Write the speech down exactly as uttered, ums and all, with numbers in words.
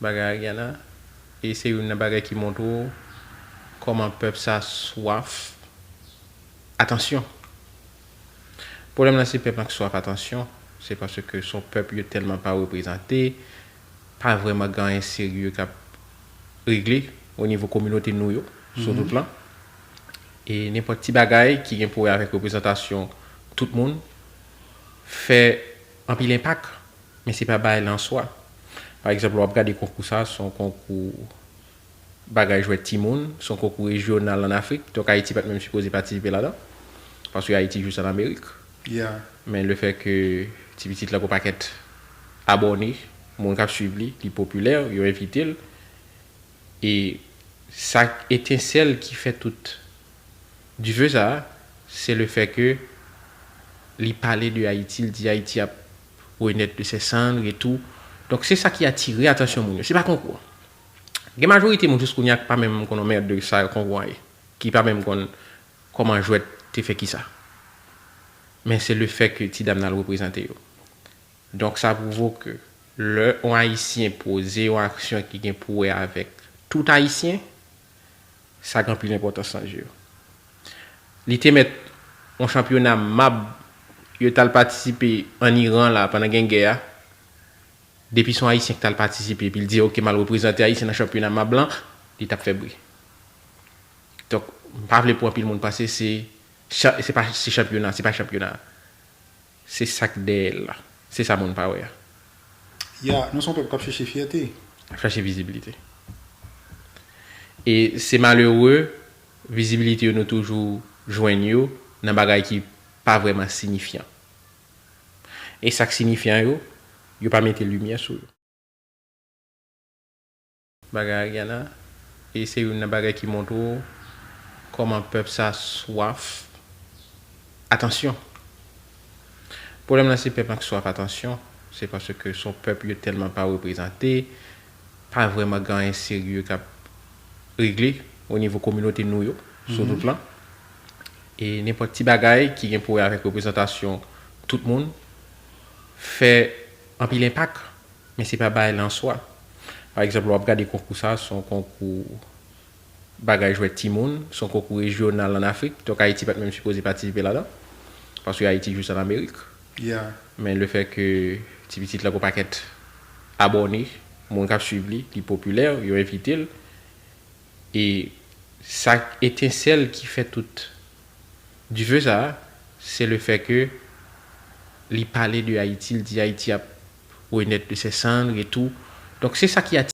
Bagay Ariana, e se youn nan bagay ki montre w kòman pèp sa swaf atansyon. Pwoblèm nan se pèp lan ki swaf atansyon, se paske se yon pèp yo tèlman pa reprezante, pa vrèman gen anyen serye k ap regle o nivo kominote nou yo, sou tout plan. E nenpòt ti bagay ki gen pou wè avèk reprezantasyon tout moun fè anpil enpak, men se pa bagay la an swa. Pa egzanp, lè w ap gade konkou sa, se yon konkou bagay jwèt timoun, se yon konkou rejyonal ann Afrik, donk Ayiti pa t menm sipoze patisipe ladan, paske Ayiti jis ann Amerik. Men lefètke ti pitit la gen yon pakèt abòne, moun k ap swiv li, li popilè, yo envite l. E sa, etensèl ki fè tout dife sa a, se lefètke li pale de Ayiti, li di Ayiti ap renèt de ses cendres et tout. Donk se sa ki atire atansyon moun yo, se pa konkou an. Gen majorite moun jis kounye a ki pa menm konn yon mèd de sa konkou an ye, ki pa menm konn kòman jwèt te fè kisa. Men se lefètke ti dam nan al reprezante yo. Donk sa pwouve w ke lè yon Ayisyen poze yon aksyon ki gen pou wè avèk tout Ayisyen, sa gen anpil enpòtans nan je yo. Li te mèt yon chanpyona mab yo t al patisipe ann Iran la pandan gen gè a. Depi se yon Ayisyen ki t al patisipe epi l di, "Oke, m al reprezante Ayisyen nan chanpyona mab lan," li t ap fè bri. Donk, m pa vle pou anpil moun panse se, cha- se pa, se chanpyona, se pa chanpyona. Se sa k dèyè l la. Se sa moun pa wè a. Ya, nou se yon pèp k ap chèche fyète. Ap chache vizibilite. E se malere, vizibilite yo nou toujou jwenn yo nan bagay ki pa vrèman siyifyan. E sa k siyifyan yo, yo pa mete limyè sou yo. Bagay Ariana, e se youn nan bagay ki montre w kòman pèp sa swaf atansyon. Pwoblèm nan se pèp lan ki swaf atansyon, se paske se yon pèp yo tèlman pa reprezante, pa vrèman gen anyen serye k ap regle o nivo kominote nou yo, sou tout plan. E nenpòt ti bagay ki gen pou wè avèk reprezantasyon tout moun fè anpil enpak. Men se pa bagay la an swa. Pa egzanp, lè w ap gade konkou sa, se yon konkou bagay jwèt timoun, se yon konkou rejyonal ann Afrik, donk Ayiti pa t menm sipoze patisipe ladan, paske Ayiti jis ann Amerik. Men lefètke ti pitit la gen yon pakèt abòne, moun k ap swiv li, li popilè, yo envite l. E sa, etensèl ki fè tout dife sa a, se lefètke li pale de Ayiti, li di Ayiti ap renèt de ses cendres et tout. Donk se sa ki atire